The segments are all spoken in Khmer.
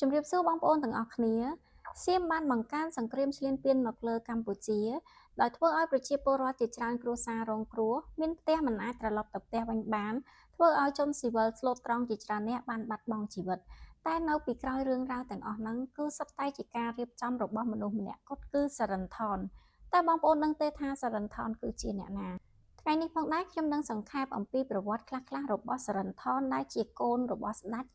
ជំរាបសួរបងប្អូនទាំងអស់គ្នាសៀមបានបង្កើនសង្គ្រាមឈ្លានពានមកលើកម្ពុជាដោយធ្វើឲ្យប្រជាពលរដ្ឋជាច្រើនគ្រួសាររងគ្រោះមានផ្ទះមិនអាចត្រឡប់ទៅផ្ទះវិញបានធ្វើឲ្យជនស៊ីវិលស្លូតត្រង់ជាច្រើនអ្នកបានបាត់បង់ជីវិតតែនៅពីក្រោយរឿងរ៉ាវទាំងអស់ហ្នឹងគឺសុទ្ធតែជាការរៀបចំរបស់មនុស្សម្នាក់គត់គឺសរិនថនតែបងប្អូនដឹងទេថាសរិនថនគឺជាអ្នកណាថ្ងៃនេះផងដែរខ្ញុំនឹងសង្ខេបអំពីប្រវត្តិខ្លះៗរបស់សរិនថនដែលជាកូនរបស់ស្ដេច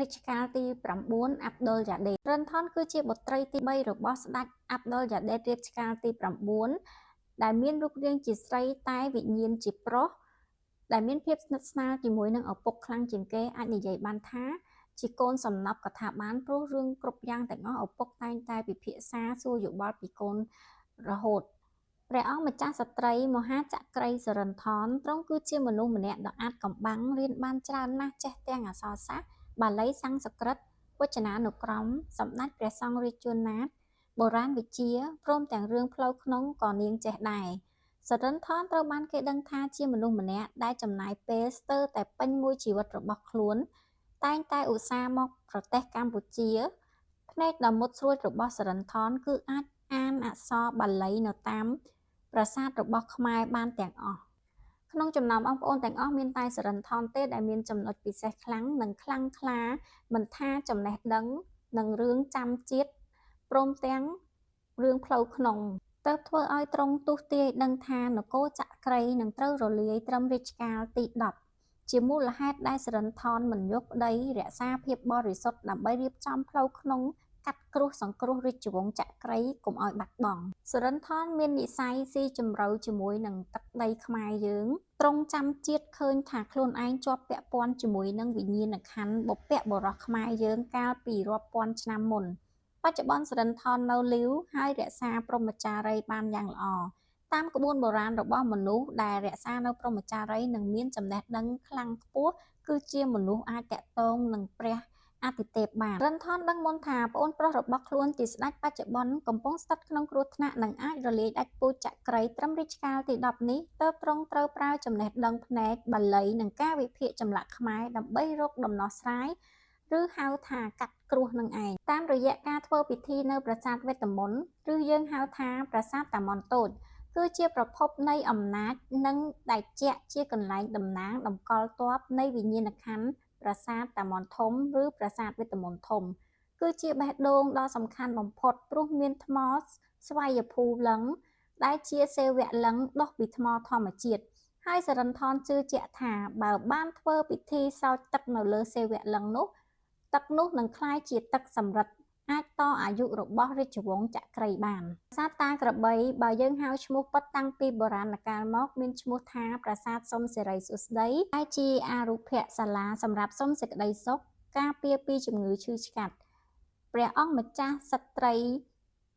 រជ្ជកាលទី9អាប់ឌុលយ៉ាដេតរិនថនគឺជាបុត្រីទី3របស់ស្ដេចអាប់ឌុលយ៉ាដេតរជ្ជកាលទី9ដែលមានរូបរាងជាស្រីតែវិញ្ញាណជាប្រុសដែលមានភាពស្និទ្ធស្នាលជាមួយនឹងឪពុកខ្លាំងជាងគេអាចនិយាយបានថាជាកូនសំណប់កថាបានព្រោះរឿងគ្រប់យ៉ាងទាំងអស់ឪពុកតែងតែពិភាក្សាសួរយោបល់ពីកូនរហូតព្រះអង្គម្ចាស់ស្ត្រីមហាចក្រីសរិនថនទ្រង់គឺជាមនុស្សម្នាក់ដ៏អាថ៌កំបាំងរៀនបានច្រើនណាស់ចេះទាំងអក្សរសាស្ត្របាលីសំស្ក្រឹតវចនានុក្រមសម្ដេចព្រះសង្ឃរាជជួនណាតបុរាណវិទ្យាព្រមទាំងរឿងផ្លូវក្នុងក៏នាងចេះដែរសរិនថនត្រូវបានគេដឹងថាជាមនុស្សម្នាក់ដែលចំណាយពេលស្ទើរតែពេញមួយជីវិតរបស់ខ្លួនតែងតែឧស្សាហ៍មកប្រទេសកម្ពុជាភ្នែកដ៏មុតស្រួចរបស់សរិនថនគឺអាចអានអក្សរបាលីនៅតាមប្រាសាទរបស់ខ្មែរបានទាំងអស់ក្នុងចំណោមបងប្អូនទាំងអស់មានតែសរិនថនទេដែលមានចំណុចពិសេសខ្លាំងនិងខ្លាំងក្លាមិនថាចំណេះដឹងនិងរឿងចាំជាតិព្រមទាំងរឿងផ្លូវក្នុងទើបធ្វើឲ្យទ្រង់ទស្សន៍ទាយដឹងថានគរចក្រីនឹងត្រូវរលាយត្រឹមរជ្ជកាលទី10ជាមូលហេតុដែលសរិនថនមិនយកប្តីរក្សាភាពបរិសុទ្ធដើម្បីរៀបចំផ្លូវក្នុងកាត់គ្រោះសង្គ្រោះរាជវង្សចក្រីកុំឲ្យបាត់បង់សរិនថនមាននិស្ស័យស៊ីជម្រៅជាមួយនឹងទឹកដីខ្មែរយើងទ្រង់ចាំជាតិឃើញថាខ្លួនឯងជាប់ពាក់ព័ន្ធជាមួយនឹងវិញ្ញាណក្ខន្ធបុព្វបុរសខ្មែរយើងកាលពីរាប់ពាន់ឆ្នាំមុនបច្ចុប្បន្នសរិនថននៅលីវហើយរក្សាព្រហ្មចារីបានយ៉ាងល្អតាមក្បួនបុរាណរបស់មនុស្សដែលរក្សានៅព្រហ្មចារីនិងមានចំណេះដឹងខ្លាំងខ្ពស់គឺជាមនុស្សអាចទាក់ទងនឹងព្រះអាទិទេពបានរិនថនដឹងមុនថាប្អូនប្រុសរបស់ខ្លួនជាស្ដេចបច្ចុប្បន្នកំពុងស្ថិតក្នុងគ្រោះថ្នាក់និងអាចរលាយដាច់ពូជចក្រីត្រឹមរជ្ជកាលទី10នេះទើបទ្រង់ត្រូវប្រើចំណេះដឹងផ្នែកបាលីនិងការវិភាគចម្លាក់ខ្មែរដើម្បីរកដំណោះស្រាយឬហៅថាកាត់គ្រោះនឹងឯងតាមរយៈការធ្វើពិធីនៅប្រាសាទវេទមន្តឬយើងហៅថាប្រាសាទតាមាន់តូចគឺជាប្រភពនៃអំណាចនិងដែលជាកន្លែងតំណាងតម្កល់ទ័ពនៃវិញ្ញាណក្ខន្ធប្រាសាទតាមាន់ធំឬប្រាសាទវេទមន្តធំគឺជាបេះដូងដ៏សំខាន់បំផុតព្រោះមានថ្មស្វយភូលឹងដែលជាសេវលឹងដុះពីថ្មធម្មជាតិហើយសរិនថនជឿជាក់ថាបើបានធ្វើពិធីស្រោចទឹកនៅលើសេវលឹងនោះទឹកនោះនឹងក្លាយជាទឹកសម្រិតអាចតអាយុរបស់រាជវង្សចក្រីបានប្រាសាទតាក្របីបើយើងហៅឈ្មោះពិតតាំងពីបុរាណកាលមកមានឈ្មោះថាប្រាសាទសុំសិរីសួស្តីដែលជាអារុក្ខសាលាសម្រាប់សុំសេចក្តីសុខការពារពីជំងឺឈឺឆ្កាត់ព្រះអង្គម្ចាស់ស្ត្រី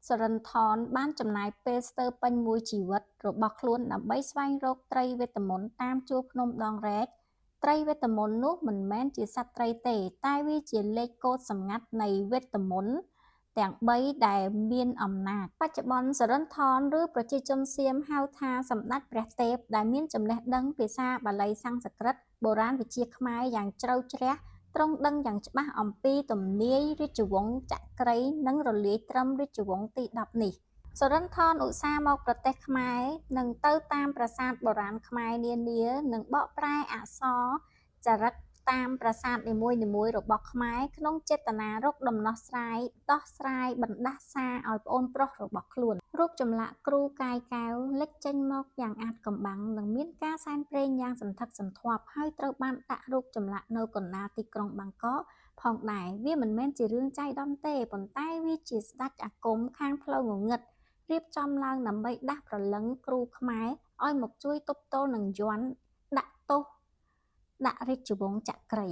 សរិនថនបានចំណាយពេលស្ទើរពេញមួយជីវិតរបស់ខ្លួនដើម្បីស្វែងរកត្រីវេទមន្តតាមជួរភ្នំដងរែកត្រីវេទមន្តនោះមិនមែនជាសត្វត្រីទេតែវាជាលេខកូដសម្ងាត់នៃវេទមន្តទាំង3ដែលមានអំណាចបច្ចុប្បន្នសរិនថនឬប្រជាជនសៀមហៅថាសម្ដេចព្រះទេពដែលមានចំណេះដឹងភាសាបាលីសំស្ក្រឹតបុរាណវិទ្យាខ្មែរយ៉ាងជ្រៅជ្រះទ្រង់ដឹងយ៉ាងច្បាស់អំពីទំនាយរាជវង្សចក្រីនិងរលាយត្រឹមរាជវង្សទី10នេះសរិនថនឧស្សាហ៍មកប្រទេសខ្មែរនិងទៅតាមប្រាសាទបុរាណខ្មែរនានានិងបកប្រែអក្សរចារឹកតាមប្រាសាទនីមួយៗរបស់ខ្មែរក្នុងចេតនារកដំណោះស្រាយដោះស្រាយបណ្ដាសាឲ្យប្អូនប្រុសរបស់ខ្លួនរូបចម្លាក់គ្រូកាយកែវលេចចេញមកយ៉ាងអាថ៌កំបាំងនិងមានការសែនព្រេងយ៉ាងសន្ធឹកសន្ធាប់ហើយត្រូវបានដាក់រូបចម្លាក់នៅកណ្ដាលទីក្រុងបាងកកផងដែរវាមិនមែនជារឿងចៃដន្យទេប៉ុន្តែវាជាស្ដេចអាគមខាងផ្លូវងងឹតរៀបចំឡើងដើម្បីដាស់ព្រលឹងគ្រូខ្មែរឲ្យមកជួយទប់ទល់នឹងយ័ន្តដាក់ទោសដាក់រាជវង្សចក្រី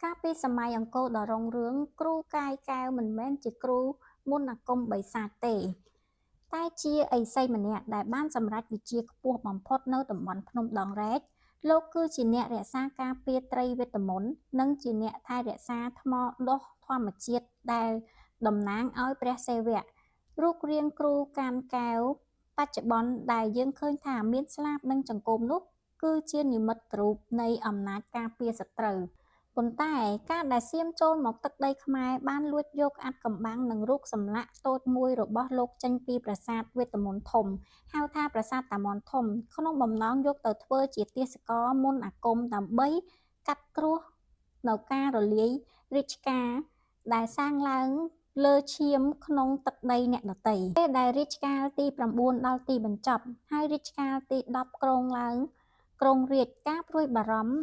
កាលពីសម័យអង្គរដ៏រុងរឿងគ្រូកាយកែវមិនមែនជាគ្រូមន្តអាគមបិសាចទេតែជាឥសីម្នាក់ដែលបានសម្រេចវិជ្ជាខ្ពស់បំផុតនៅតំបន់ភ្នំដងរែកលោកគឺជាអ្នករក្សាការពារត្រីវេទមន្តនិងជាអ្នកថែរក្សាថ្មដុះធម្មជាតិដែលតំណាងឲ្យព្រះសិវៈរូបរាងគ្រូកានកែវបច្ចុប្បន្នដែលយើងឃើញថាមានស្លាបនិងចង្កូមនោះគឺជានិមិត្តរូបនៃអំណាចការពារសត្រូវ ប៉ុន្តែការដែលសៀមចូលមកទឹកដីខ្មែរបានលួចយកអាថ៌កំបាំងនិងរូបសំណាកតូចមួយរបស់លោកចេញពីប្រាសាទវេទមន្តធំ ហៅថាប្រាសាទតាមាន់ធំ ក្នុងបំណងយកទៅធ្វើជាទាសករមន្តអាគមដើម្បីកាត់គ្រោះនៅការរលាយរាជការដែលសាងឡើងលើឈាមក្នុងទឹកដីអ្នកដទៃពេលដែលរាជកាលទី9ដល់ទីបញ្ចប់ហើយរាជកាលទី10គ្រងឡើងគ្រងរាជការព្រួយបារម្ភ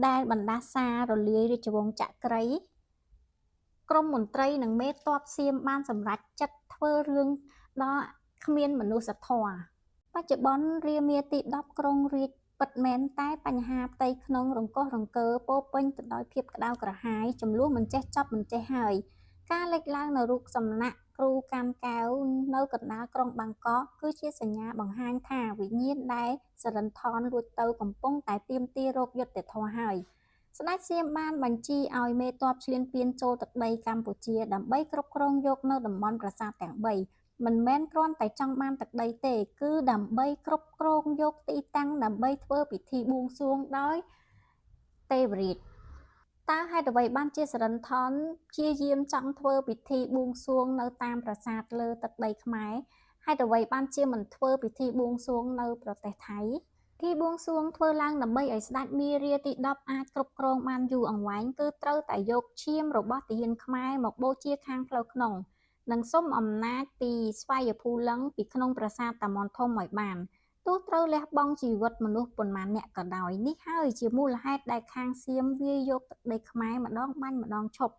ដែលបណ្ដាសាររលាយរាជវង្សចក្រីក្រមមន្ត្រីនិងមេតបសៀមបានសម្រេចចិត្តធ្វើរឿងដ៏គ្មានមនុស្សធម៌បច្ចុប្បន្នរាមាទី10ក្រុងរាជពិតមែនតែបញ្ហាផ្ទៃក្នុងរង្គោះរង្គើពោពេញទៅដោយភាពក្តៅក្រហាយចំនួនមិនចេះចប់មិនចេះហើយការលេចឡើងនៅរូបសំណាកគ្រូកានកែវនៅកណ្ដាលក្រុងបាងកកគឺជាសញ្ញាបង្ហាញថាវិញ្ញាណដែលសរិនថនលួចទៅកំពុងតែទាមទាររកយុត្តិធម៌ហើយស្ដេចសៀមបានបញ្ជាឲ្យមេទ័ពឈ្លានពានចូលទឹកដីកម្ពុជាដើម្បីគ្រប់គ្រងយកនៅតំបន់ប្រាសាទទាំង3មិនមែនគ្រាន់តែចង់បានទឹកដីទេគឺដើម្បីគ្រប់គ្រងយកទីតាំងដើម្បីធ្វើពិធីបួងសួងដោយទេវរាជតើហេតុអ្វីបានជាសរិនថនព្យាយាមចង់ធ្វើពិធីបួងសួងនៅតាមប្រាសាទលើទឹកដីខ្មែរហេតុអ្វីបានជាមិនធ្វើពិធីបួងសួងនៅប្រទេសថៃពិធីបួងសួងធ្វើឡើងដើម្បីឲ្យស្ដេចមារាទី10អាចគ្រប់គ្រងបានយូរអង្វែងគឺត្រូវតែយកឈាមរបស់ទាហានខ្មែរមកបូជាខាងផ្លូវក្នុងនិងសុំអំណាចពីស្វយភូលឹងពីក្នុងប្រាសាទតាមាន់ធំឲ្យបានទោះត្រូវលះបង់ជីវិតមនុស្សប៉ុន្មានអ្នកក៏ដោយនេះហើយជាមូលហេតុដែលខាងសៀមវាយយកទឹកដីខ្មែរម្ដងបាញ់ម្ដងឈប់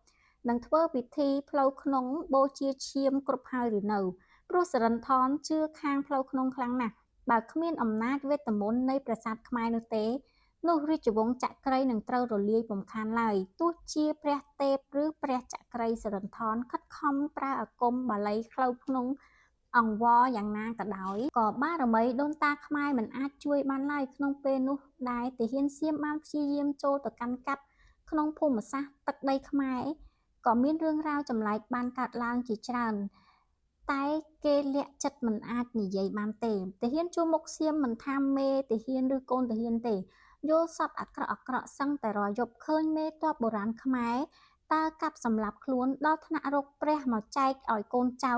និងធ្វើពិធីផ្លូវក្នុងបូជាឈាមគ្រប់ហើយឬនៅព្រោះសរិនថនជឿខាងផ្លូវក្នុងខ្លាំងណាស់បើគ្មានអំណាចវេទមន្តនៃប្រាសាទខ្មែរនោះទេនោះរាជវង្សចក្រីនឹងត្រូវរលាយពុំខានឡើយទោះជាព្រះទេពឬព្រះចក្រីសរិនថនខិតខំប្រើអាគមបាលីផ្លូវក្នុងអង្វរយ៉ាងណាក៏ដោយក៏បារមីដូនតាខ្មែរមិនអាចជួយបានឡើយក្នុងពេលនោះដែលទាហានសៀមបានព្យាយាមចូលទៅកាន់កាប់ក្នុងភូមិសាស្ត្រទឹកដីខ្មែរក៏មានរឿងរ៉ាវចម្លែកបានកើតឡើងជាច្រើនតែគេលាក់ចិត្តមិនអាចនិយាយបានទេទាហានជួរមុខសៀមមិនថាមេទាហានឬកូនទាហានទេយល់សពអាក្រក់អាក្រក់សឹងតែរាល់យប់ឃើញមេទ័ពបុរាណខ្មែរតើកាប់សម្លាប់ខ្លួនដល់ថ្នាក់រកព្រះមកចែកឲ្យកូនចៅ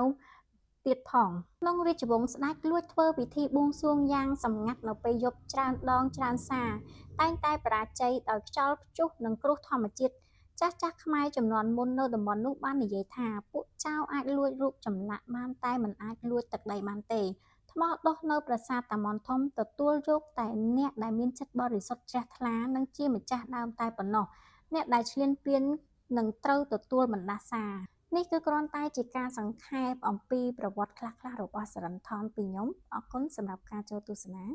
ទៀតផងក្នុងរាជវង្សស្ដេចលួចធ្វើពិធីបួងសួងយ៉ាងសម្ងាត់នៅពេលយប់ច្រើនដងច្រើនសារតែងតែបរាជ័យដោយខ្យល់ព្យុះនិងគ្រោះធម្មជាតិចាស់ៗខ្មែរចំនួនមុននៅតំបន់នោះបាននិយាយថាពួកចៅអាចលួចរូបចម្លាក់បានតែមិនអាចលួចទឹកដីបានទេថ្មដុះនៅប្រាសាទតាមាន់ធំទទួលយកតែអ្នកដែលមានចិត្តបរិសុទ្ធជ្រះថ្លានិងជាម្ចាស់ដើមតែប៉ុណ្ណោះអ្នកដែលឈ្លានពាននឹងត្រូវទទួលបណ្ដាសានេះគឺគ្រាន់តែជាការសង្ខេបអំពីប្រវត្តិខ្លះៗរបស់សរិនថនពីខ្ញុំអរគុណសម្រាប់ការចូលទស្សនា